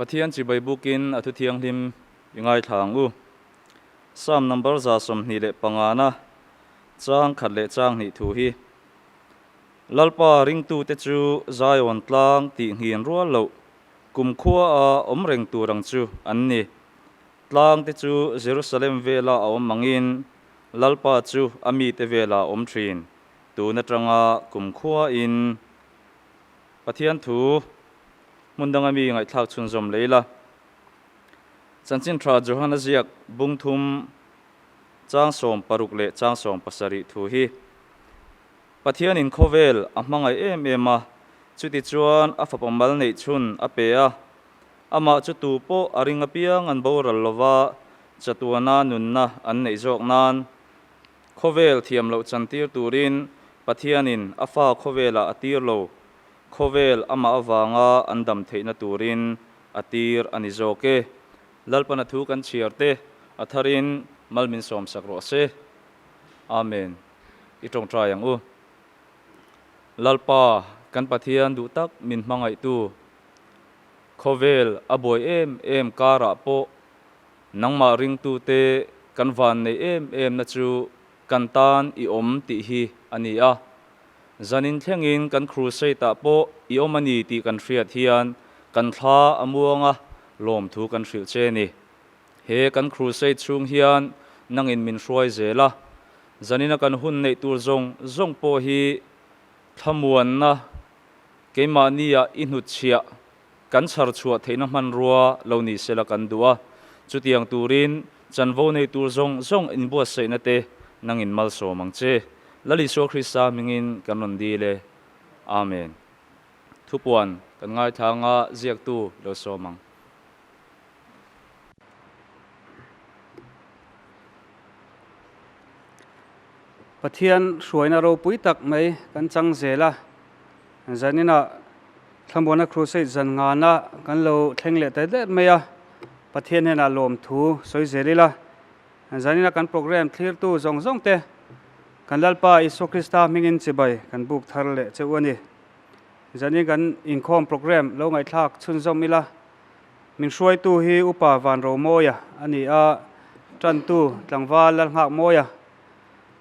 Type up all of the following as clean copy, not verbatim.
Pathian chibai bukin a thu thianghlim i ngaithla ang u. Psalm number 25 na chang khat leh chang hnih thu hi. Lalpa ringtute chu Zion tlang tih nghin rual loh kumkhua a awm reng tur ang chu an ni. Tlang te chu Jerusalem vela a awm angin Lalpa chu a mite vela a awm thin tun atanga kumkhua in. Pathian thu hmun danga mi ngaihthlak chhunzawm lei la. Chanchin tha Johana ziak bung thum chang 60 leh chang 70 thu hi Pathianin khawvel a hmangaih em em a, chuti chuan a fapa mal neih chhun a pe a, amah chu tu pawh a ring apiang an boral lova chatuana nunna an neih zawk nan Khawvel thiam loh chantir turin Pathianin a fa khawvelah a tir lo, khawvel amah avanga an dam theihna turin a tir a ni zawk e. Lalpana thu kan chhiar te a tharin mal min sawmsak rawh se. Amen. I tawngtai ang u. Lalpa, kan Pathian duh tak min hmangaihtu, khawvel a buai em em karah pawh nangmah ringtute kan van nei em em na chu kan tan i awm tih hi a ni a. Zanin thlengin kan crusade ah pawh i awm a ni tih kan hriat hian kan thla a muanga lawmthu kan hrilh che ni. He kan crusade chhung hian nangin min hruai zel a, zanina kan hun neih tur zawng zawng pawh hi thlamuanna keimahnia i hnutchhiah kan chhar chhuah theihna hmanrua lo ni sela kan duh a, chutiang turin chanvo nei tur zawng zawng inbuatsaihna te nangin malsawm ang che. Lal Isua Krista hmingin kan rawn dil e. Amen. Thupuan kan ngaithla anga ziaktu lo sawm ang. Pathian hruaina ropui tak mai kan chang zel a, zaninah Thlamuana Crusade zan ngana kan lo thleng leh ta der mai a, Pathian hnenah lawmthu sawi zel ila, zanina kan program thlirtu zawng zawng te kan Lalpa Isua Krista hmingin chibai kan buk thar leh che u a ni. Zanin kan inkhawm program lo ngaihthlak chhunzawm ila. Min hruaitu hi Upa Vanromawia a ni a, tantu tlangval Lalnghakmawia.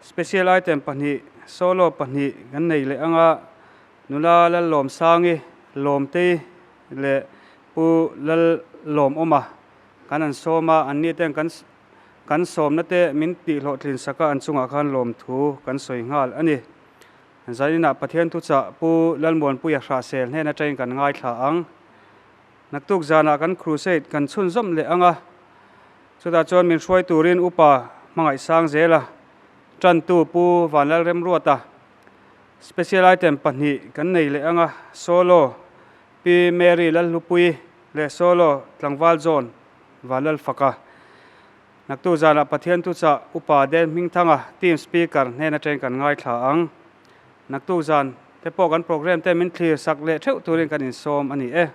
Special item pahnih, solo pahnih kan nei leh ang a, nula Lallawmsangi, Lawmtei leh Pu Lallawmawma kan an sawm a, anni ten kan kan sawmna te min tihhlawhtlin sak a, an chungah khan lawmthu kan sawi nghal a ni. Zaninah Pathian thuchah Pu Lalmuanpuia Hrahsel hnen atangin kan ngaithla ang. Naktuk zanah kan crusade kan chhunzawm leh ang a, chutah chuan min hruai turin Upa Hmangaihsang zela tantu Pu Vanlalremruata special item pahnih kan nei leh ang a, solo Pi Mary Lalhlupui leh solo Tlangval John Vanlalfaka. Naktuk zanah Pathian thuchah Upa Den Hmingthanga team speaker hnen atangin kan ngaithla ang. Naktuk zan te pawh kan program te min thlir sak leh theuh turin kan insawm a ni e.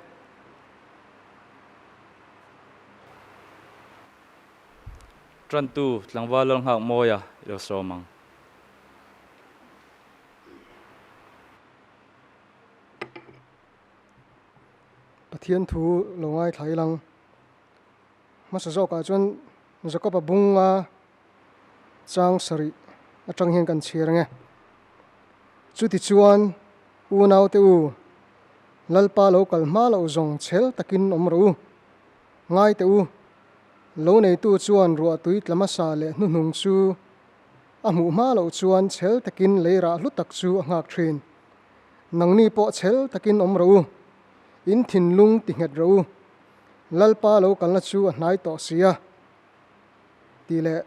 Tantu tlangval Lalnghakmawia i lo sawm ang. Pathian thu lo ngaithla ilang. Hmasa zawkah chuan Jakob-a bunga chang sarih atang hian kan chhiar ang e. Chutichuan unaute u, Lalpa lo kal hma loh zawng chhel takin awm rawh u. Ngai teh u, lo neitu chuan ruahtui tla hmasa leh hnuhnung chu a hmuh hma loh chuan chhel takin lei rah hlu tak chu a nghak thin. Nangni pawh chhel takin awm rawh u, in thinlung ti nghet rawh u. Lalpa lo kalna chu a hnai tawh si a. Tih leh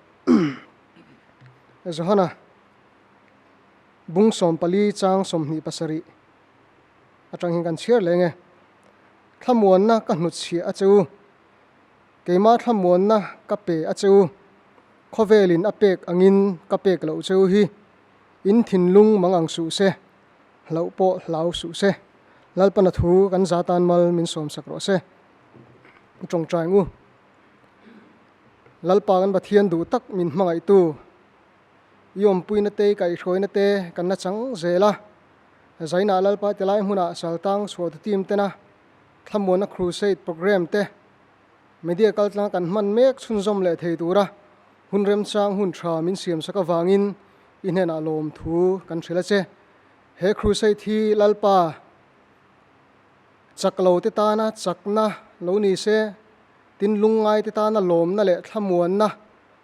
Johana bung 14 chang 27 atang hian kan chhiar leh nge. Thlamuanna ka hnutchhiah a che u, keimah thlamuanna ka pe a che u, khawvelin a pek angin ka pek loh che u hi in thinlung mang ang suh se, hlauh pawh hlau suh se. Lalpana thu kan za tan mal min sawmsak rawh se. Tawngtai ang u. Lalpa kan Pathian duh tak min hmangaihtu, i awmpuina te, i kaihhruaina te kan la chang zel a. Zainah Lalpa ti lai hmunah Saltang chhuahtu team tena Thlamuanna Crusade Programme te Media kaltlanga kan hman mek chhunzawm leh thei tura hun remchang hun tha min siamsak avangin i hnenah lawmthu kan hrilh a che. He Crusade hi Lalpa chak lo te tana chakna lo ni se, tin lungngai te tana lawmna leh thlamuanna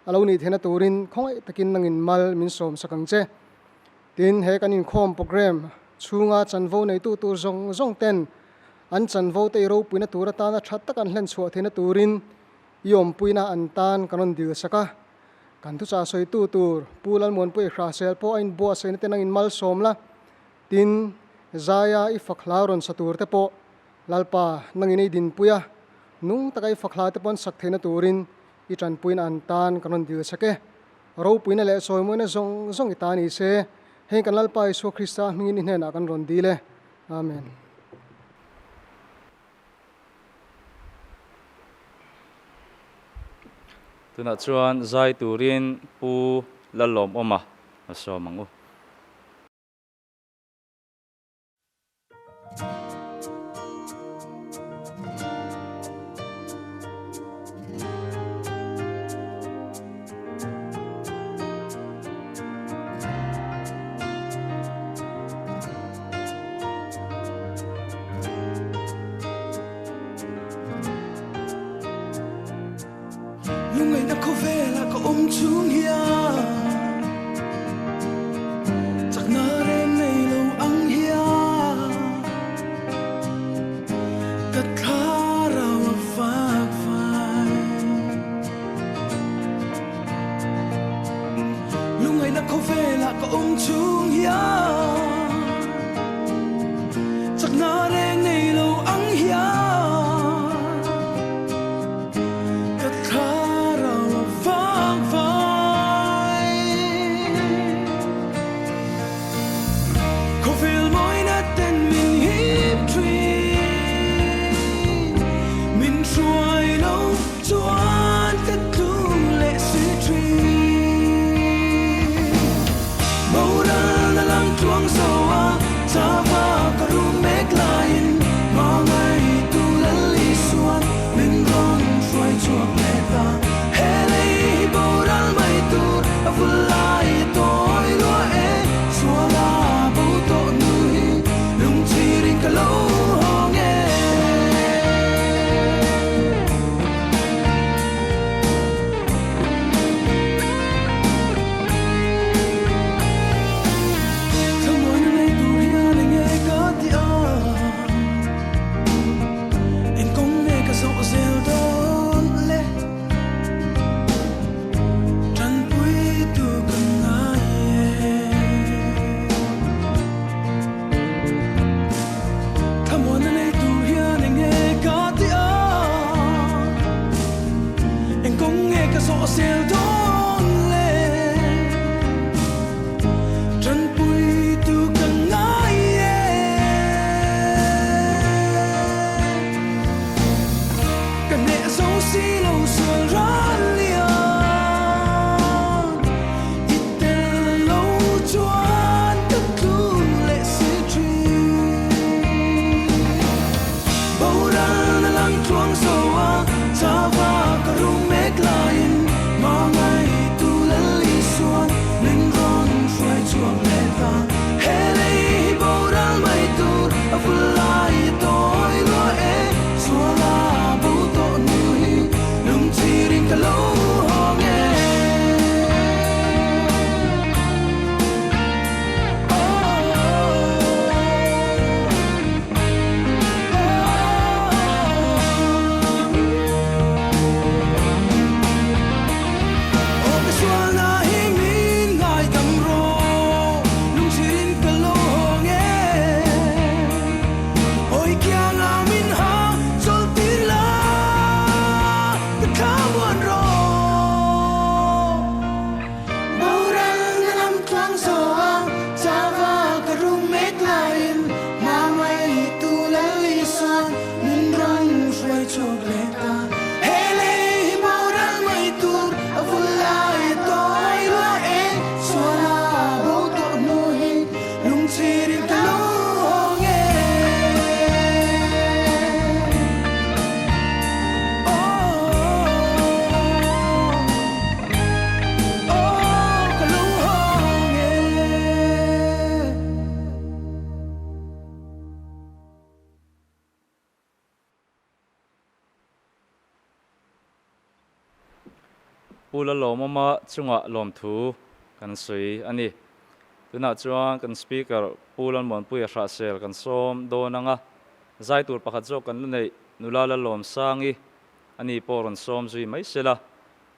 a lo nih theihna turin khawngaih takin nangin mal min sawmsak ang che. Tin, he kan inkhawm programme chhunga chanvo neitu tur zawng zawng ten an chanvo te i ropuina tur atana tha tak an hlen chhuah theihna turin i awmpuina an tan kan rawn dil sak a. Kan thuchah sawitu tur Pu Lalmuanpuia Hrahsel pawh a inbuatsaihna te nangin malsawm la. Tin, Zaia i fak hla rawn sa tur te pawh Lalpa nangin i dinpui a, nung taka i fak hla te pawh an sak theihna turin i tanpuina an tan kan rawn dil sak e. Ropuina leh sawimawina zawng zawng i ta ni se, heng kan Lalpa Isua Krista hmingin i hnenah kan rawn dil e. Amen. Tunah chuan zai turin Pu Lalawmawma a sawm ang u. Lungngaihna khawvela ka awm chung hian chakna reng nei lo ang hian ka thlarau a vak vai. Lungngaihna khawvela ka awm chung hian chakna reng nei lo ang hian ka thlarau a vak vai. Khawvel mawina ten min hip thin, min hruai lo chuan ka tlu leh si thin. Boral a lang tluang. Pu Lalawmawma chungah lawmthu kan sawi a ni. Tunah chuan kan Speaker Pu Lalmuanpuia Hrahsel kan sawm dawn ang a, zai tur pakhat zawk kan la neih Nula Lalawmsangi a ni pawh rawn sawm zui mai sela.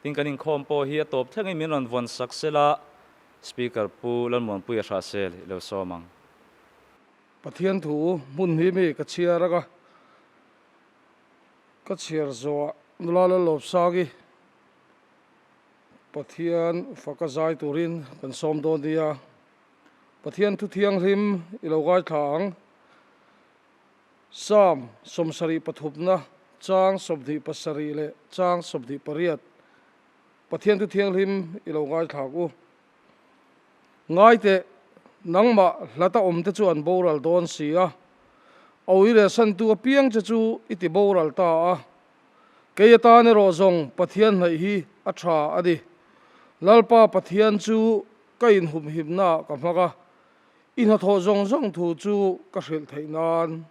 Tin kan inkhawm pawh hi a tawp thlengin min rawn vawn sak sela, Speaker Pu Lalmuanpuia Hrahsel i lo sawm ang. Pathian thu hmun hi mi ka chhiar anga ka chhiar zawhah nula Lalawmsangi Pathian faka zai turin kan sawm dawn nia. Pathian thu thianghlim i lo ngaithla ang. Psalm 73na chang 27 leh chang 28 Pathian thu thianghlim i lo ngaithlak u. Ngaiteh, nangmah hlata awmte chu an boral dawn si a, a ui leh santu apiang che chu i ti boral ta a. Kei atan erawh zawng Pathian hnaih hi a tha a ni. Lalpa Pathian chu ka inhumhimnaah ka hmang a, i hnathawh zawng zawng thu chu ka hrilh theih nan.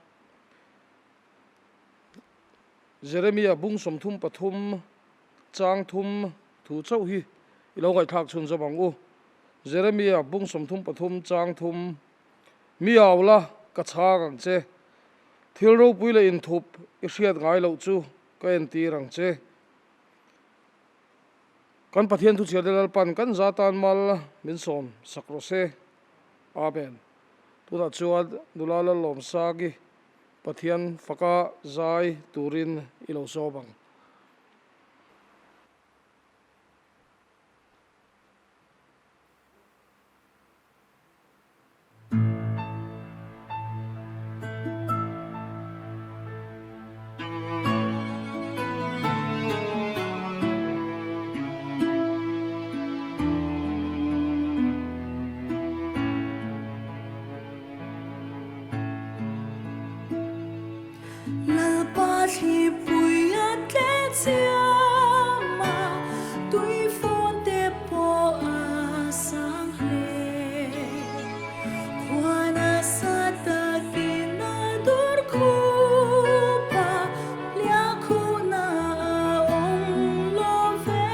Jeremia bung 33 chang thum thu chauh hi i lo ngaihthlak chhunzawm ang u. Jeremia bung 33 chang thum, Mi au la, ka chhang ang che. Thil ropui leh inthup i hriat ngai loh chu ka entir ang che. Kan Pathian thuchhiarte Lalpan kan za tan mal min sawm sak rawh se. Amen. Tunah chuan nula Lalawmsagi Pathian faka zai turin i lo sawm ang. Lalpa thlipui a tle chiam a, tui fawn te pawh a sang hle. Khua nasa takin a dur khup a, hliah khuhna a awm lo ve.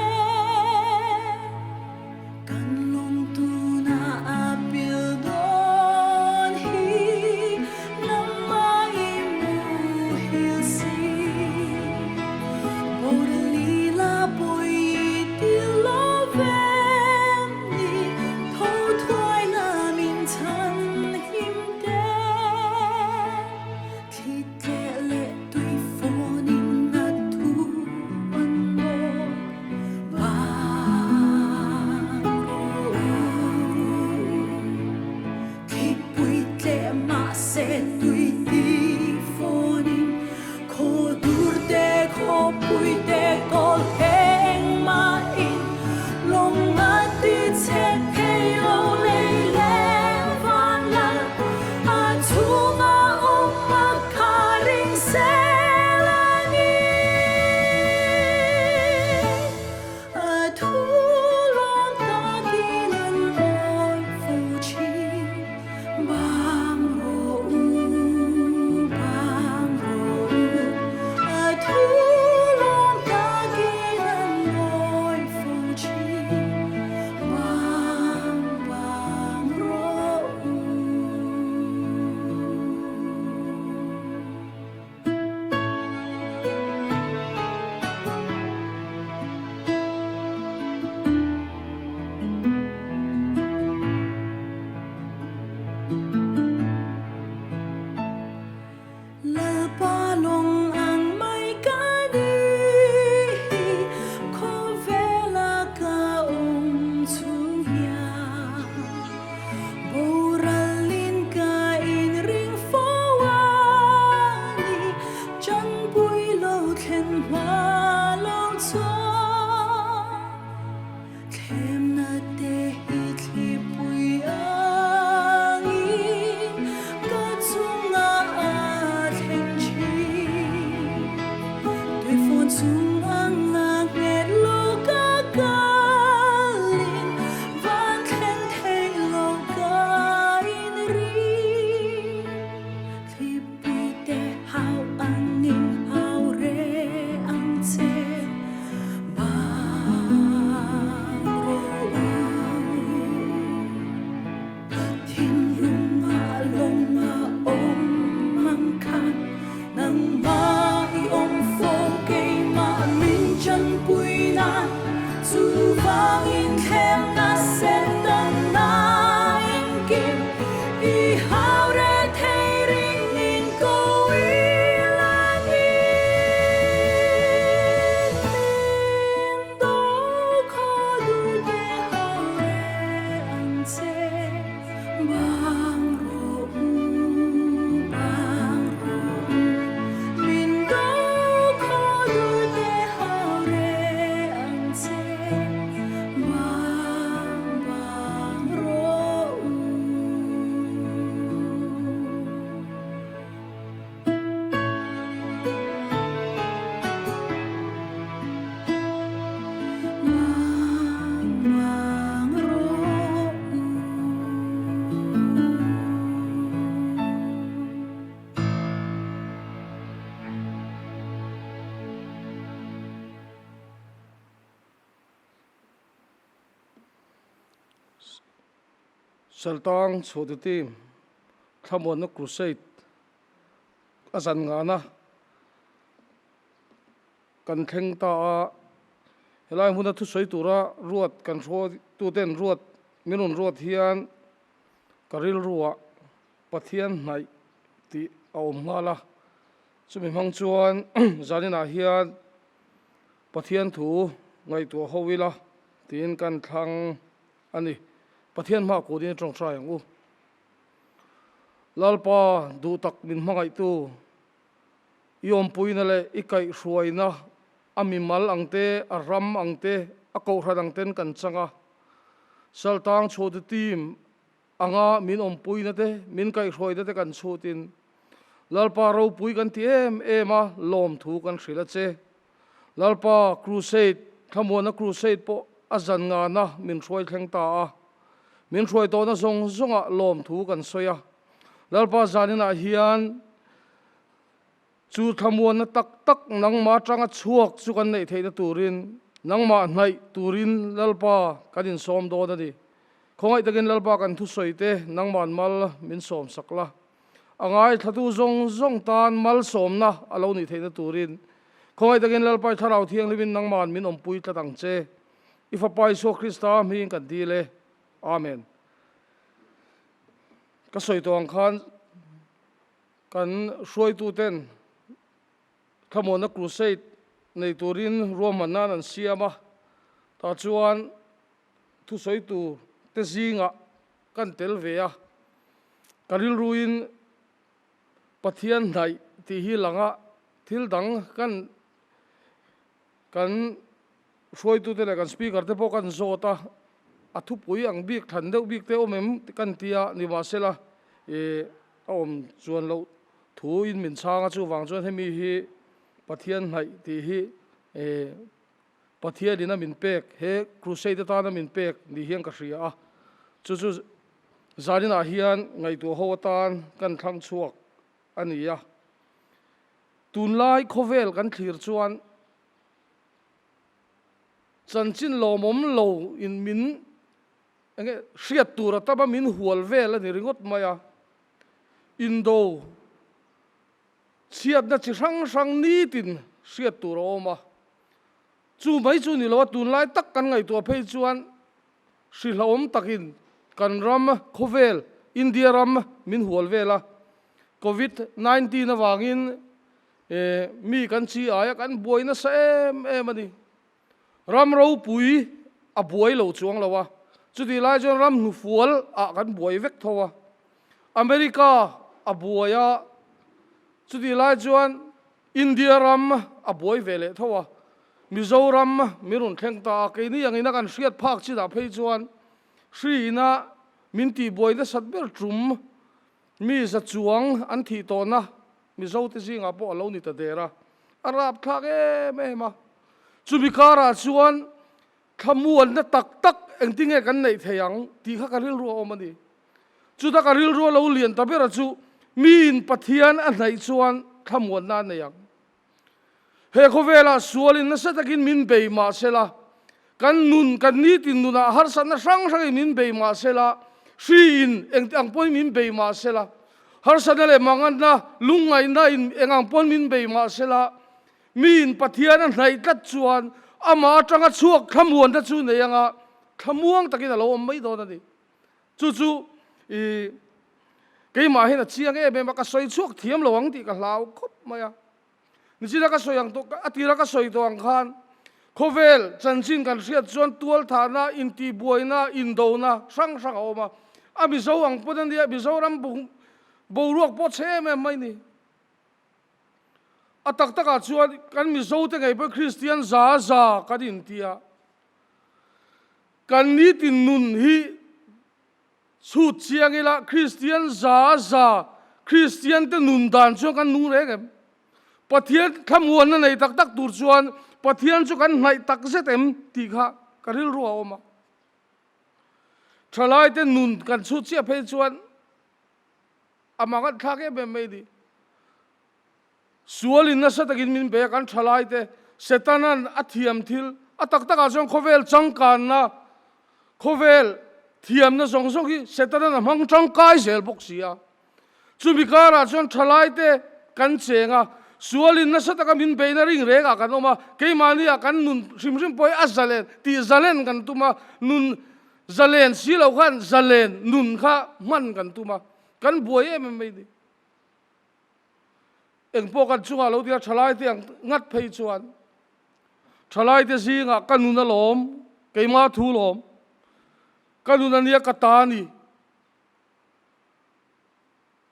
Kan lawng tuna a pil dawn hi nangmah i muhil si. Borali la pawi i ti lo vem ni, tho thuai la min chhan him te. Thli tleh leh tui fawnin a thu an nawn bang rawh u. Thlipui tleh mahse tui ti fawnin khaw dur te khawpui te kawl heng mahin lawng a ti chhe thei lo lei leng van lal a chhunga awm a kha ring sel a ni. A thu lawm takin an awi fo thin bang rawh u. Saltang chhuahtu team Thlamuanna Crusade a zan ngana kan thleng ta a, helai hmuna thusawi tura ruat kan hruaituten ruat min rawn ruat hian ka rilruah Pathian hnaih tih a awm nghal a, chumi hmang chuan zaninah hian Pathian thu ngaihtuah ho ila tiin kan thlang a ni. Pathian hma kutin i tawngtai ang u. Lalpa duh tak min hmangaihtu, i awmpuina leh i kaihhruaina a mimal ang te, a ram ang te, a kohhran ang ten kan chang a. Saltang chhuahtu team anga min awmpuina te, min kaihhruaina te kan chhutin Lalpa ropui kan ti em em a, lawmthu kan hrilh a che. Lalpa Crusade, Thlamuanna Crusade pawh a zan ngana min hruai thleng ta a. Min hruai tawhna zawng zawngah lawmthu kan sawi a. Lalpa zaninah hian chu thlamuanna tak tak nangmah atanga chhuak chu kan neih theihna turin, nangmah hnaih turin Lalpa kan insawm dawn a ni. Khawngaih takin Lalpa kan thusawi te nangmahn mal min sawmsak la. A ngaithlatu zawng zawng tan malsawmna a lo nih theihna turin khawngaih takin Lalpa i Thlarau Thianghlimin nangmahn min awmpui tlat ang che. I Fapa Isua Krista hmingin kan dil e. Amen. Ka sawi tawh ang khan kan hruaituten Thlamuanna Crusade nei turin ruahman nan an siam a, tah chuan thusawi tur te zingah kan tel ve a, ka rilruin Pathian hnaih tih hi langa thil dang kan kan hruaitute leh kan speaker te pawh kan zawt a, a thupui ang bik thlan deuh bik te awm em kan tia nimahsela ih a awm chuan loh thu in min chhang a, chuvang chuan hemi hi Pathian hnaih tih hi ih Pathianin a min pek, he crusade atana min pek ni hian ka hria a, chu chu zaninah hian ngaihtuah ho atan kan thlang chhuak a ni a. Tunlai khawvel kan thlir chuan chanchin lawmawm lo in min enge hriat tur a tama min hual vel a ni ringawt mai a, indo Chhiatna chi hrang hrang nitin hriat tur a awm a, chu mai chu ni lo a, tunlai tak kan ngaihtuah phei chuan hrihlawm takin kan ram khawvel India ram min hual vel a, Covid 19 avangin mi kan chi aia kan buai nasa em em a ni. Ram ropui a buai lo chuang lo a, chutih lai chuan ram hnufual ah kan buai vek tho a. America a buai a, chutih lai chuan India ram a buai ve leh tho a. Mizoram min rawn thleng ta a, keini angin a kan hriat phak chinah phei chuan hri ina min tihbuai nasat ber tum Mi za chuang an thih tawhna Mizote zingah pawh a lo ni ta der a, a rapthlak em em a. Chumi karah chuan thlamuanna tak tak engtinge kan neih thei ang tih kha ka rilru a awm a ni. Chuta ka rilru a lo lian ta bera chu miin Pathian a hnaih chuan thlamuanna a nei ang. He khawvelah sualin nasa takin min bei mah sela, kan nun, kan nitin nunah harsatna hrang hrangin min bei mah sela, hriin engti ang pawhin min bei mah sela, harsatna leh manganna, lungngaihna in eng ang pawhin min bei mah sela, miin Pathian a hnaih tlat chuan amah atanga chhuak thlamuanna chu nei anga thlamuang takin a lo awm mai dawn a ni. Chu chu i keimah hian a chiang em em a, ka sawi chhuak thiam lo ang tih ka hlau khawp mai a. Nichina ka sawi ang tawh, a tira ka sawi tawh ang khan khawvel chanchin kan hriat chuan tualthahna, intihbuaina, indona hrang hrang a awm a. A Mizo ang pawn a nia, Mizoram boruak pawh chhe em em mai ni. A tak takah chuan kan Mizote ngei pawh Kristian za za kan inti a. Kan nitin nun hi chhut chiang ila Kristian za za Kristian te nun dan chuan kan nung reng em? Pathian thlamuanna nei tak tak tur chuan Pathian chu kan hnaih tak zet em tih kha ka rilru a awm a. Thalai te nun kan chhut chiah phei chuan a mangat thlak em em mai ni. Sualin nasa takin min bei a, kan thalaite Setanan a thiam thil a tak takah chuan khawvel changkanna, khawvel. Thiamna zawng zawng hi Setanan a hmang tangkai zel bawk si a. Chumi karah chuan thalaite kan cheng a, sualin nasa taka min beihna ring rengah kan awm a, keimahniah kan nun hrim hrim pawh hi a zalen tih zalen kan tum a, nun zalen si lo khan zalen nun kha hman kan tum a, kan buai em em mai ni. Engpawh kan chungah lo tia thalaite ang ngat phei chuan thalaite zingah ka nun alawm, keimah thu lawm, ka nun ania ka ta a ni.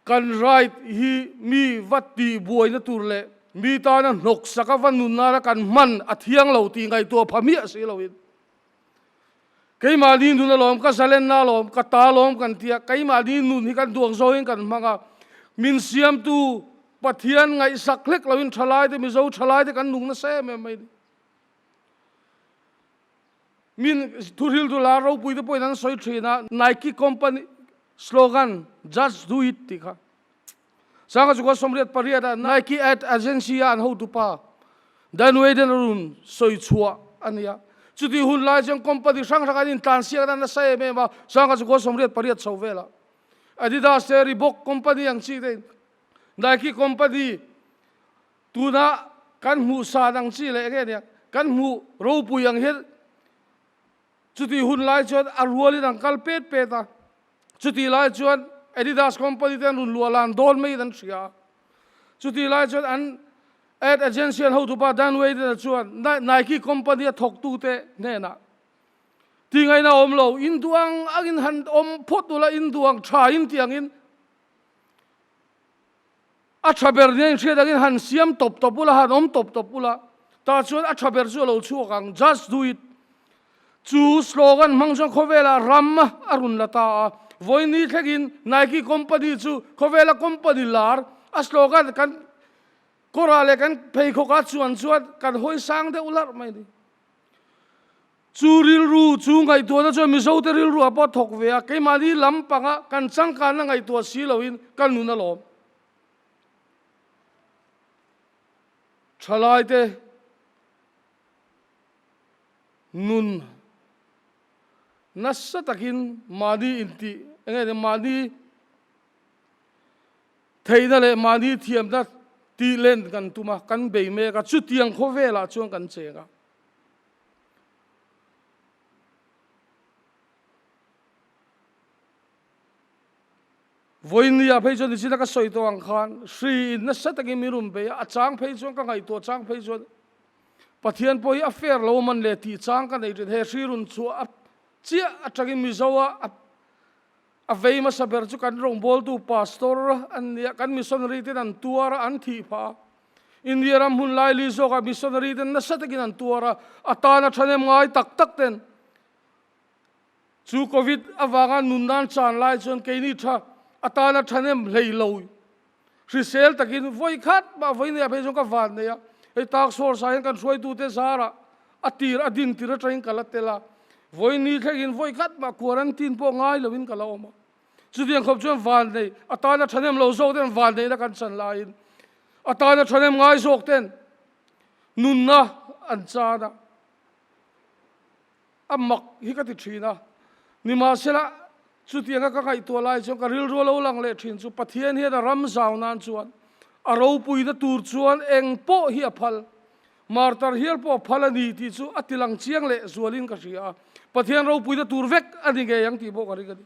Kan right hi mi va tihbuaina tur leh mi tana hnawksak a va nun nana kan hman a thiang lo tih ngaihtuah pha miah si loin keimahni nun alawm, ka zalenna alawm, ka ta alawm kan ti a, keimahni nun hi kan duang zawngin kan hmang a, min siamtu Pathian ngaihsak hlek loin thalaite, Mizo thalaite kan nung nasa em em mai a ni. Min thuhriltu lar ropui te pawhin an sawi thin a, Nike company slogan Just do it tih kha. Sangha chukua 88 ah Nike ad agency a an hotupa Dan Wayden a rawn sawi chhuah a ni a. Chutih hun lai chuan company hrang hrang an intlansiak nan nasa em em a, Sangha chukua 88 chho velah Adidas te Reebok company ang chi te Nike company Tuna kan hmuh san ang chi leh nge nia, kan hmuh ropui ang hian chutih hun lai chuan a rualin an kal pet pet a, chutih lai chuan Adidas company te an rawn luah lan dawn maiin an hria a, chutih lai chuan an ad agency an hotupa Dan Wayden-a chuan Nike company a thawktute hnenah tingaina awm lo, in duh ang angin han awm phawt ula, in duh ang tha in tih angin A tha ber nia inhriat angin han siam tawp tawp ula, han awm tawp tawp ula, tah chuan a tha ber chu a lo chhuak ang, just do it. Chu slogan hmang chuan khawvelah ram a run la ta a, vawiin thlengin Nike company chu khawvela company lar, a slogan kan kawrah leh kan pheikhawkah chuan chuan kan hawi sang deuh larh mai a ni. Chu rilru, chu ngaihtuahna chuan Mizote rilru ah pawh thawk ve a, keimahni lam panga kan changkanna ngaihtuah si loin ka nun alawm. Thalaite nun nasa takin mahni intih, eng nge mahni theihna leh mahni thiamna tih len kan tum a, kan bei mek a, chutiang khawvelah chuan kan cheng a. Vawinia phei chuan nichina ka sawi tawh ang khan hri in nasa takin min rawn bei a, a chang phei chuan ka ngaihtuah chang phei chuan Pathian pawh hi a fair lo man le tih chang ka nei thin. He hri rawn chhuah a chiah atangin Mizo a a vei hmasa ber chu kan rawngbawltu pastor an nia, kan missionary ten an tuar a, an thih phah a. India ram hmun laili zawkah missionary ten nasa takin an tuar a, a tana thahnem ngai tak tak ten chu Covid avanga nun nan chan lai chuan keini tha a tana thahnem hlei lo hrisel takin vawi khat mah vawi nei ah phei chuan ka van nei a, hei task force ah hian kan hruaitute zarah a tir a din tir atangin ka la tel a, vawi ni thlengin vawi khat mah quarantine pawh ngai loin ka la awm a. Chutiang khawp chuan van nei a tana thahnem lo zawk ten van neihna kan chan laiin a tana thahnem ngai zawk ten nunna an chan a, a mak hi ka ti thin a. Nimahsela chutianga ka ngaihtuah lai chuan ka rilru a lo lang leh thin chu Pathian hian a ram zau nan chuan a ropuina tur chuan eng pawh hi a phal, martar hial pawh a phal a ni tih chu a ti lang chiang leh zualin ka hria a, Pathian ropuina tur vek a ni ngei ang tih pawh ka ring a ni.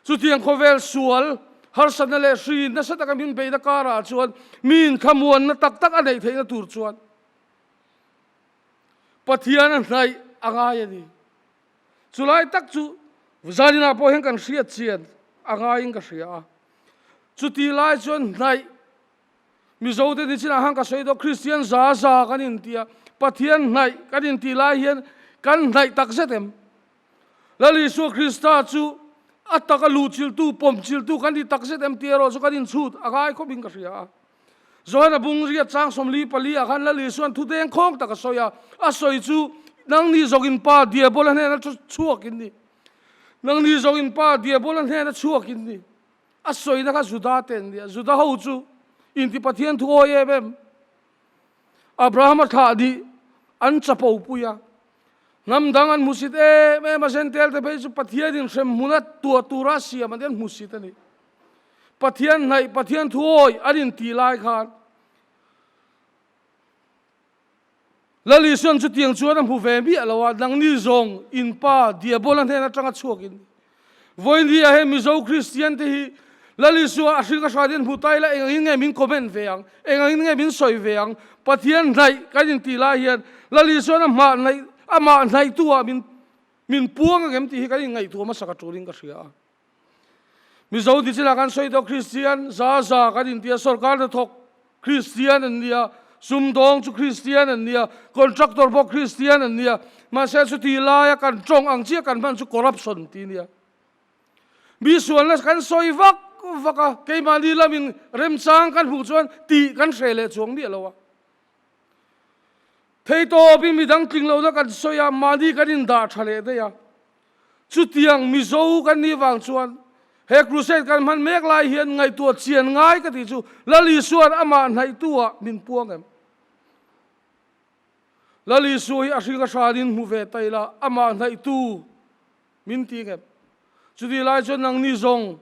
Chutiang khawvel sual, harsatna leh hri nasa taka min beihna karah chuan mi inthlamuanna tak tak a neih theihna tur chuan Pathian a hnaih a ngai a ni. Chulai tak chu zaninah pawh hian kan hriat chian a ngaiin ka hria a. Chutih lai chuan hnaih Mizote ni chinah khan ka sawi dawk Kristian za za kan inti a, Pathian hnaih kan intih lai hian kan hnaih tak zet em? Lal Isua Krista chu a taka luhchiltu, pawmchiltu kan ti tak zet em tih erawh chu kan inchhut a ngai khawpin ka hria a. Johana bung riat chang 44 ah khan Lal Isua'n thu dengkhawng tak a sawi a, a sawi chu, Nangni zawkin pa Diabola hnena chhuak in ni. Nangni zawkin pa Diabola hnena chhuak in ni. A sawina kha Juda te an ni a, Juda ho chu inti Pathian thu awi em em. Abrahama thlah dih an chapo pui a. Hnam dang an hmusit em em a, Zentel te phei chu Pathianin hremhmuna tuah tura siam an hmusit a ni. Pathian hnaih, Pathian thuawi an intih lai khan Lal Isuan chutiang chuan a hmu ve miah lo a, nangni zawng in pa Diabola hnen atanga chhuak in ni. Vawiindia he Mizo Kristian te hi Lal Isua a hring a hran in hmu ta ila engangin nge min comment ve ang, engangin nge min sawi ve ang, Pathian hnaih kan intih lai hian Lal Isuan a hmah hnaih, amah hnaihtu ah min min puang angem tih hi kan inngaihtuah hmasak a tulin ka hria a. Mizo ni chinah kan sawi tawh Kristian za za kan inti a, sorkar hnathawk Kristian an nia, sumdawng chu Kristian an nia, contractor pawh Kristian an nia, mahse chuti laia kan tawng ang chiah kan hman chu corruption ti nia. Mi sualna kan sawi vak vak a, keimahni lamin remchang kan hmuh chuan tih kan hreh leh chuang miah lo a. Theitawpin midang tling lohna kan sawi a, mahni kan indah tha leh daih a. Chutiang Mizo kan nih vang chuan he crusade kan hman mek lai hian ngaihtuah chian ngai ka tih chu Lal Isua'n amah hnaihtu ah min puang em? Lal Isua hi a hring a hranin hmu ve ta ila amah hnaihtu min ti ngem? Chutih lai chuan nangni zawng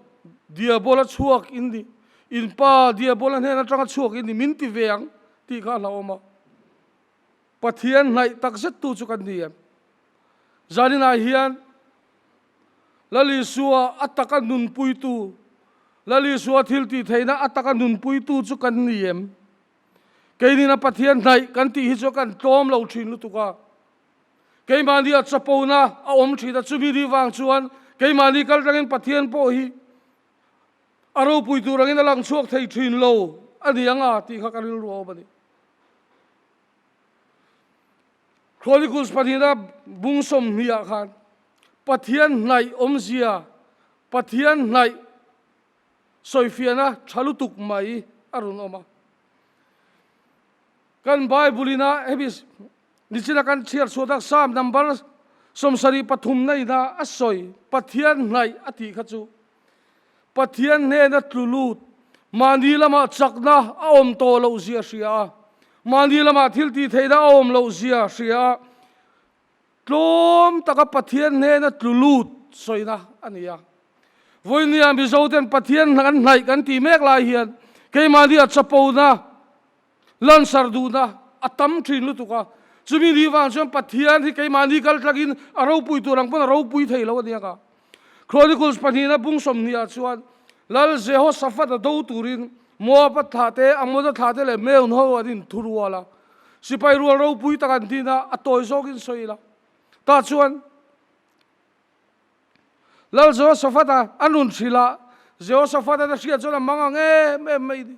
Diabola chhuak in ni, in pa Diabola hnen atanga chhuak in ni min ti ve ang tih kha a hlauhawm a. Pathian hnaih takzettu chu kan ni em? Zaninah hian Lal Isua a taka nunpuitu, Lal Isua thil tih theihna a taka nunpuitu chu kan ni em? Keinina Pathian hnaih kan tih hi chu kan tlawm lo thin lutuk a. Keimahni a chapona a awm thin a, chumi ni vang chuan keimahni kal tangin Pathian pawh hi a ropui tur angin a lang chhuak thei thin lo a ni ang a tih kha ka rilru a awm a ni. Chronicles pahnihna bung sawmhnih ah khan Pathian hnaih awmzia, Pathian hnaih sawifiahna tha lutuk mai a rawn awm a. Kan Bible ina hemi nichina kan chhiar chhuah tak Psalm number 73 na ina a sawi Pathian hnaih a tih kha chu Pathian hnena tlu lut, mahni lamah chakna a awm tawh loh zia hria a, mahni lamah thil tih theihna a awm loh zia hria a, tlawm taka Pathian hnena tlu lut sawina a ni a. Vawinia Mizoten Pathian kan hnaih kan tih mek lai hian keimahni a chapona, Lansar duhna a tam thin lutuk a, chumi ni vang chuan Pathian hi keimahni kal tlakin a ropui tur ang pawn a ropui thei lo a nia ka. Chronicles pahnihna bung sawmhnih ah chuan Lal Jehoshaphat a do turin Moab a thlah te, Ammon a thlah te leh Meun ho an inthu rual a. Sipai rual ropui tak an din a, a tawi zawkin sawi ila. Tah chuan. Lal Jehoshaphat-a a nun hrilh a, Jehoshaphat-a hriat chuan a mang ang em em mai ni.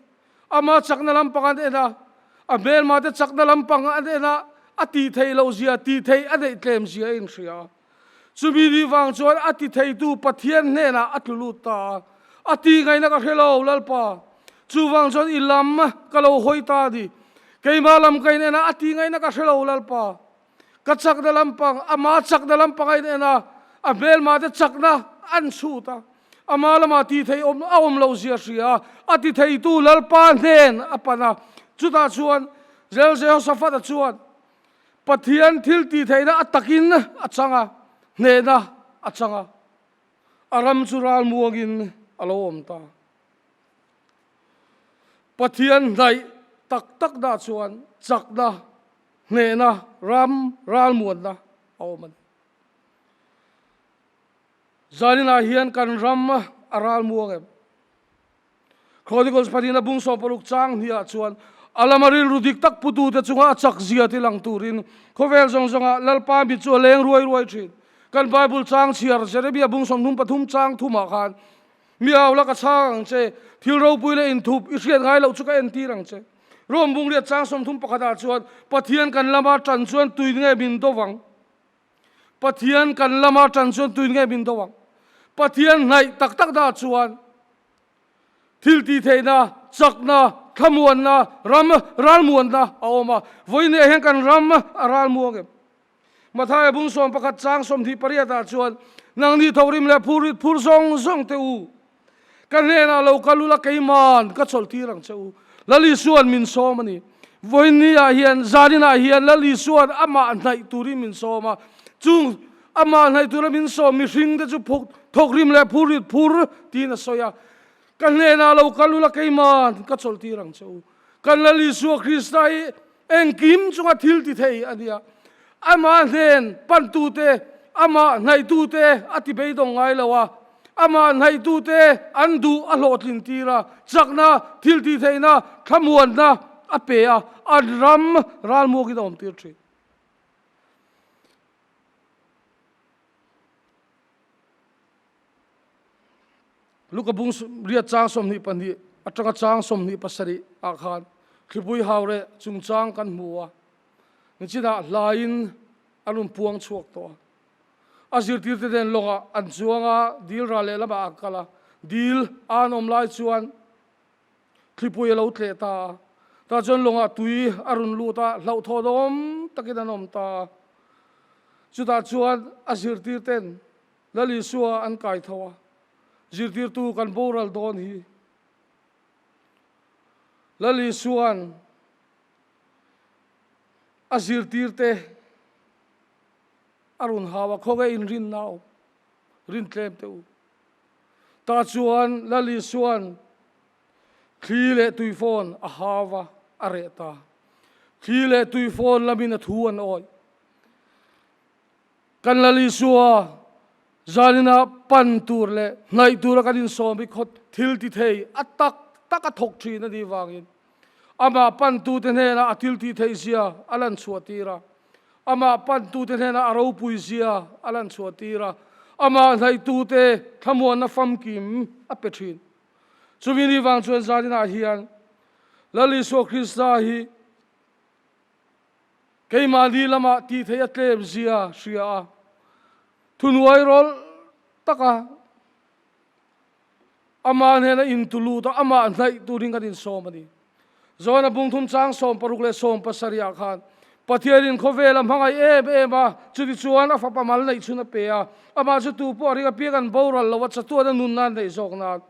Ama chakna lampang an en a, a hmelmate chakna lampang an en a, a tih theih loh zia, tih theih a neih tlem zia a inhria a. Chumi ni vang chuan a ti theitu Pathian hnenah a tlu lut ta a, A tih ngaihna ka hre lo, Lalpa. Chuvang chuan i lam ka lo hawi ta a ni. Keimah lam ka in en a, a tih ngaihna ka hre lo, Lalpa. Ka chakna lampang, ama chakna lampang a in en a, a hmelmate chakna an chhut a, ama lamah tih theih awm a awm loh zia hria a, a ti theitu Lalpa hnen a pan a. Chutah chuan Zel Jehoshaphat-a chuan Pathian thil tih theihna a takin a chang a, hnehna a chang a, a ram chu ralmuangin a lo awm ta. Pathian hnaih tak takna chuan chakna Hnehna ram ralmuanna a awm a ni. Zaninah hian kan ram a ralmuang em? Chronicles pahnihna bung 60 chang hniah chuan a lama rilru dik tak putute chunga a chak zia ti lang turin khawvel zawng zawngah Lalpa mit chu a leng ruai ruai thin. Kan Bible chang chhiar Jeremiah bung 33 chang thumah khan Mi au la ka chhang ang che, thil ropui leh inthup i hriat ngai loh chu ka entir ang che. Rome bungriat chang 30 pakhatah chuan Pathian kan lama tan chuan tuin nge min do vang? Pathian kan lama tan chuan tuin nge min do vang? Pathian hnaih tak tak dah chuan thil tih theihna, chakna, thlamuanna, ram ralmuanna a awm a. Vawiinah hian kan ram a ralmuang em? Mathaia bung 11 chang 28 ah chuan, Nangni thorim leh phurrit phur zawng zawng teh u, ka hnenah lo kal ula keiman ka chawlh tir ang che u. Lal Isua'n min sawm a ni. Vawiinni ah hian, zanin ah hian Lal Isua'n amah hnaih turin min sawm a. Chung amah hnaih tura min sawm mihringte chu thawkrim leh phurrit phur tiin a sawi a. Ka hnenah lo kal ula keiman ka chawlh tir ang che u. Kan Lal Isua Krista hi engkim chunga thil ti thei a nia. Amah hnen pantute, amah hnaihtute a ti beidawng ngai lo a. Amah hnaihtute an duh a hlawhtlin tir a, chakna, thil tih theihna, thlamuanna a pe a, an ram ralmuakin a awm tir thin. Luka bung riat chang 22 atanga chang 27 ah khan thlipui haure chungchang kan hmu a, nichinah hlaiin an rawn puang chhuak tawh a. A zirtirte nen lawngah an chuang a, dil ral lehlamah an kal a, dil a an awm lai chuan Thlipui a lo tleh ta a, tah chuan lawngah tui a rawn lut a, hlauhthawn awm takin an awm ta a. Chutah chuan a zirtirten Lal Isua an kai tho a, Zirtirtu kan boral dawn hi. Lal Isua'n a zirtirte a rawn hau a, Khawnge inrinna awm, rin tlem teh u. Tah chuan Lal Isua'n thli leh tuifawn a hau a, a reh ta. Thli leh tuifawn lamin a thu an awih. Kan Lal Isua zanina pan tur leh hnaih tura kan insawm hi khawt thil ti thei a tak tak a thawk thin a nih vangin amah pantute hnenah a thil tih theih zia a lan chhuah tir a. Amah pantute hnenah a ropui zia a lan chhuah tir a, amah hnaihtute thlamuanna famkim a pe thin. Chumi ni vang chuan zaninah hian Lal Isua Krista hi keimahni lamah tih theih a tlem zia hria a, thuhnuai rawlh taka Amah hnena intu lut a, amah hnaih turin kan insawm a ni. Johana bungthum chang 16 leh 17 ah khan Pathianin khawvel a hmangaih em em a, chutichuan a fapa mal neih chhun a pe a, amah chu tu pawh a ring apiang an boral lo a, chatuan a nunna an neih zawk nan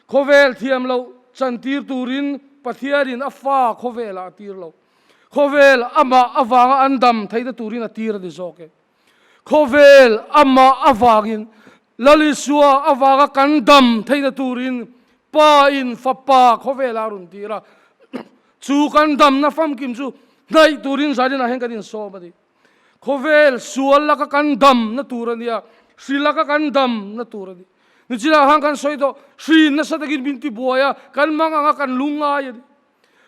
khawvel thiam loh chantir turin Pathianin a fa khawvelah a tir lo. Khawvel amah avanga an dam theihna turin a tir a ni zawk e. Khawvel amah avangin Lal Isua avanga kan dam theihna turin Pa in Fapa khawvelah a rawn tir a, chu kan damna famkim chu hnaih turin zaninah hian kan insawm a ni. Khawvel sual laka kan damna tur a nia, hri laka kan damna tur a ni. Nichinah khan kan sawi tawh, hri nasa takin min tibuai a, kan mang anga kan lungngai a ni.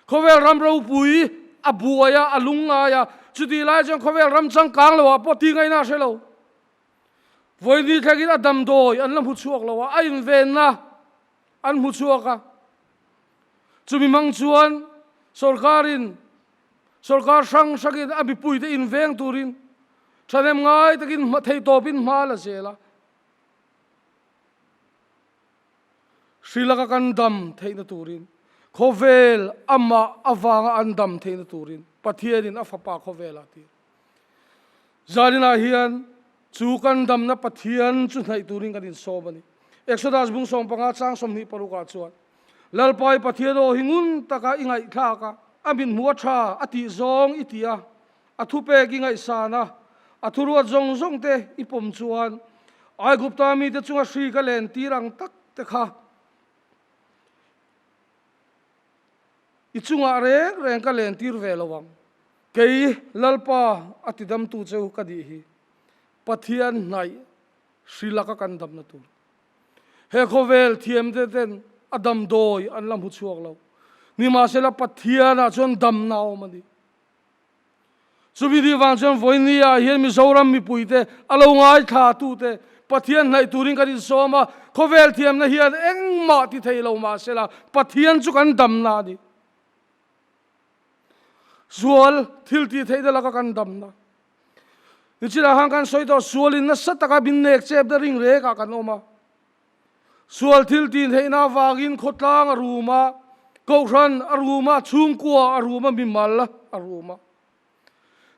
Khawvel ram ropui a buai a, a lungngai a, chutih lai chuan khawvel ram changkang loah pawh ti ngaihna a hre lo. Vawini thlengin a damdawi an la hmu chhuak lo a, a invenna an hmu chhuak a. Chumi hmang chuan sorkarin sorkar hrang hrangin a mipuite inveng turin thahnem ngai takin theihtawpin hma la zel a. Sri Lanka kan dam theihna turin, khawvel amah avanga an dam theihna turin Pathianin a fapa khawvelah a tir. Zaninah hian chu kan damna Pathian chu hnaih turin kan insawm a ni. Exodus bung 15 chang 26 ah chuan, Lalpa i Pathian aw hi ngun taka i ngaihthlak a, a mithmuh a tha a tih zawng i ti a, a thupek i ngaihsan a, a thuruat zawng zawng te i pawm chuan Aigupta mite chunga hri ka len tir ang tak te kha i chungah reng reng ka len tir ve lo ang. Kei Lalpa a tidamtu cheu ka nih hi Pathian hnaih hri laka kan damna tur. He khawvel thiamte ten a damdawi an la hmu chhuak lo. Nimahsela Pathianah chuan damna a awm a ni. Chumi ni vang chuan vawinia ah hian Mizoram mipuite a lo ngaithla tute Pathian hnaih turin kan insawm a, khawvel thiamna hian engmah ti thei lo mahsela Pathian chu kan damna a ni. Sual thil tih theihna laka kan damna. Nichinah khan kan sawi tawh sualin nasa taka min nek chep na ring rekah kan awm a. Sual thil tih theihna avangin khawtlang a rum a, kohhran a rum a, chhungkua a rum a, mimal a rum a.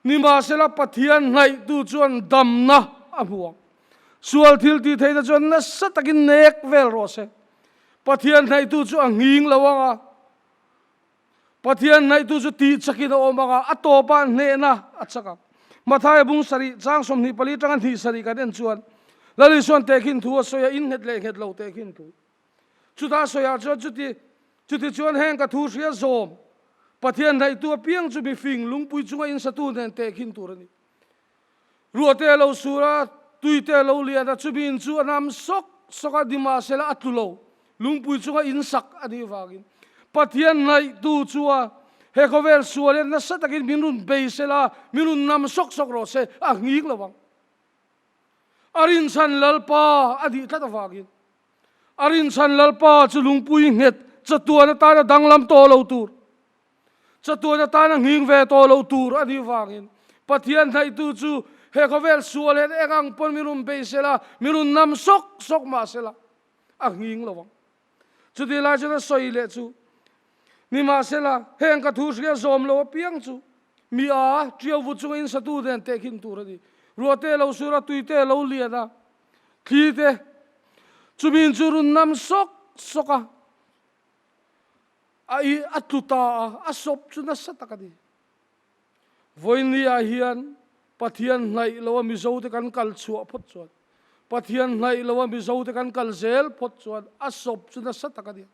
Nimahsela Pathian hnaihtu chuan damna a hmu ang. Sual thil tih theihna chuan nasa takin nek vel rawh se. Pathian hnaihtu chu a nghing lo ang a, Pathian hnaihtu chu tih chakin a awm ang a, a tawpah hnehna a chak ang. Mathaia bung sarih chang 24 tanga hnih sarih kan en chuan Lal Isuan tehkhin thu a sawi a, in nghet leh nghet lo tehkhin thu. Chutah sawiah chuan chuti chuti chuan heng ka thu hria zawm Pathian hnaihtu apiang chu mifing lungpui chunga insatu nen tehkhin tur a ni. Ruahte a lo sur a, tuite a lo lian a, chumi in chu a nam sawk sawk a, nimahsela a tlu lo. Lungpui chunga in sak a nih vangin Pathian hnaihtu chuan he khawvel sual hian nasa takin min rawn bei sela, min rawn nam sawk sawk rawh se, a nghing lo ang. A rinchhan Lalpa a nih tlat avangin a rinchhan Lalpa chu lungpui nghet chatuan atana danglam tawh lo tur, chatuan atana nghing ve tawh lo tur a nih vangin Pathian hnaihtu chu he khawvel sual hian eng ang pawn min rawn bei sela, min rawn nam sawk sawk mah sela a nghing lo ang. Chutih lai chuan a sawi leh chu, Nimahsela, heng ka thu hria zawm lo apiang chu mi a tiau vu chunga in satu nen tehkhin tur a ni. Ruahte lo sur a, tuite lo lian a, thli te chumi in chu run nam sawk sawk a, a i a tlu ta a, a sawp chu nasa tak a ni. Vawinia hian Pathian hnaih lo a Mizo te kan kal chhuah phawt chuan, Pathian hnaih lo a Mizo te kan kal zel phawt chuan a sawp chu nasa tak a ni.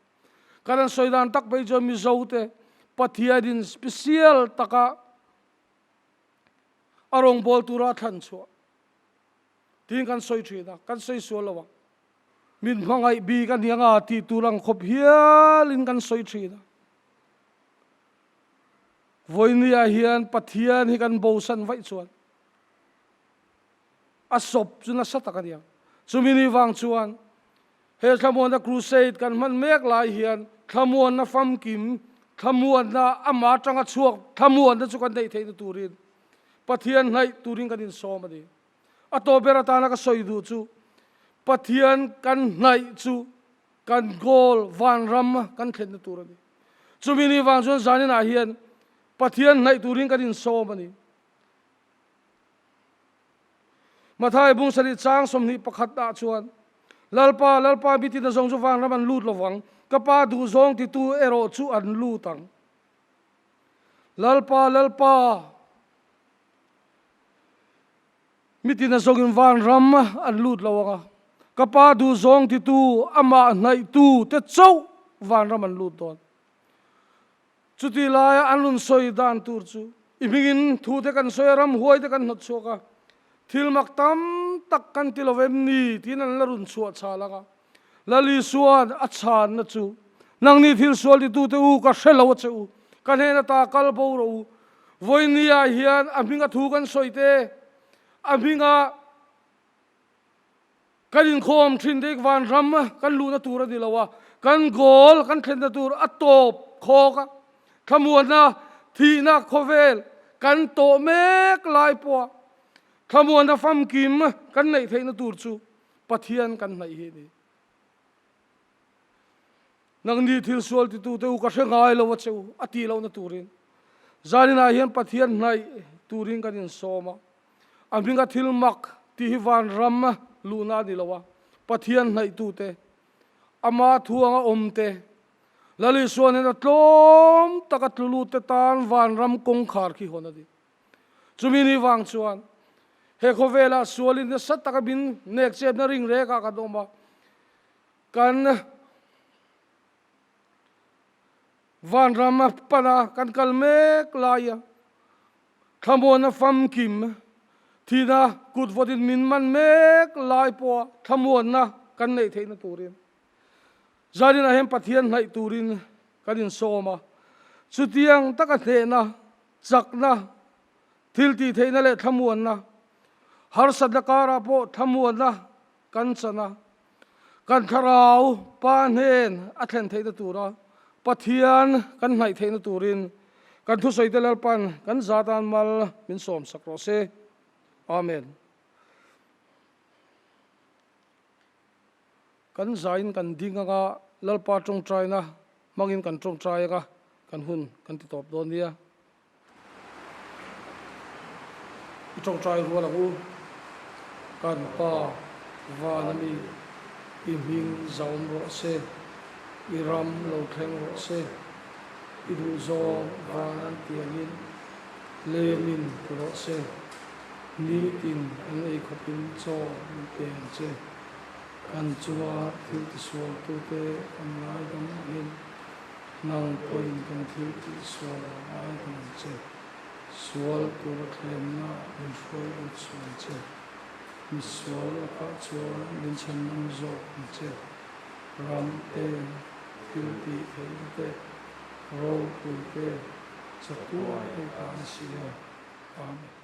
Kan an sawi dan tak phei chuan Mizo te Pathianin special taka a rawngbâwl tura a thlan chhuah tiin kan sawi thin a, kan sawi sual lo ang. Min hmangaih bik a ni anga tih tur ang khawp hialin kan sawi thin a. Vawinia hian Pathian hi kan bosan vaih chuan a sawp chu nasa tak a ni ang. Chumi ni vang chuan he thlamuanna crusade kan hman mek lai hian thlamuanna famkim, thlamuanna ama atanga chhuak thlamuanna chu kan neih theihna turin Pathian hnaih turin kan insawm a ni. A tawp ber atana ka sawi duh chu Pathian kan hnaih chu Kan goal vanram kan thlenna tur a ni. Chumi ni vang chuan zaninah hian Pathian hnaih turin kan insawm a ni. Mathai bung sarih chang 21 ah chuan, Lalpa, Lalpa mi tina zawng chu vanram an lut lovang, ka Pa duhzawng titu erawh chu an lut ang. Lalpa, Lalpa, Mitin a zawngin vanram an lut lo ang a, ka Pa duhzawng titu, amah hnaihtu te chauh vanram an lut dawn. Chuti laia an rawn sawi dan tur chu, i hmingin thu te kan sawi a, ramhuai te kan hnawt chhuak a, thil mak tam tak kan ti lo em ni tiin an la rawn chhuah chhal ang a. Lal Isua'n a chhanna chu, Nangni thil sual titute u, ka hre lo a che u, ka hnen ata kal bo rawh u. Vawinia hian a hminga thu kan sawi te, a hminga kan inkhawm thin te vanram kan luhna tur a ni lo a, kan goal kan thlenna tur a tawp khawk a, thlamuanna thihna khawvel kan tawh mek lai pawha thlamuanna famkim kan neih theihna tur chu Pathian kan hnaih hi a ni. Nangni thil sual titute u ka hre ngai lo a che u a tih lohna turin zaninah hian Pathian hnaih turin kan insawm a. A hminga thil mak tih hi vanram luhna a ni lo a, Pathian hnaihtute, ama thuanga awmte, Lal Isuan hian a tlawm taka tlu lutte tan vanram kawngkhar khi hawn a ni. Chumi ni vang chuan he khawvelah sualin nasa taka min nek chetna ring rekah kan awm a, kan vanram pana kan kal mek laia thlamuanna famkim thihna kut vawtin min man mek lai pawha thlamuanna kan neih theihna turin zaninah hian Pathian hnaih turin kan insawm a, chutiang taka hnehna Chakna, thil tih theihna leh thlamuanna, harsatna karah pawh thlamuanna kan chan a, kan thlarau Pa hnen a thlen theihna tura Pathian kan hnaih theihna turin kan thusawite Lalpan kan za tan mal min sawmsak rawh se. Amen. Kan zain kan ding anga Lalpa tawngtaina hmangin kan tawngtai anga kan hun kan ti tawp dawn nia. I tawngtai rual ang u. Kan Pa van ami i hming zaum rawh se, i ram lo thleng rawh se, i duhzawng van an tiangin lemin ti rawh se. Nitin kan ei khawpin chaw min pe ang che. Kan chunga thil tisualtute kan ngaidam angin nang pawhin kan thil tihsual a ngaidam ang che. Sual tura thlemna min hruai lut suh ang che. Misual lakah chuan min chhan ngam zawk ang che. Ram te, thil tih theihna te, ropui te, chatuan ei ta a ni si a. Amen.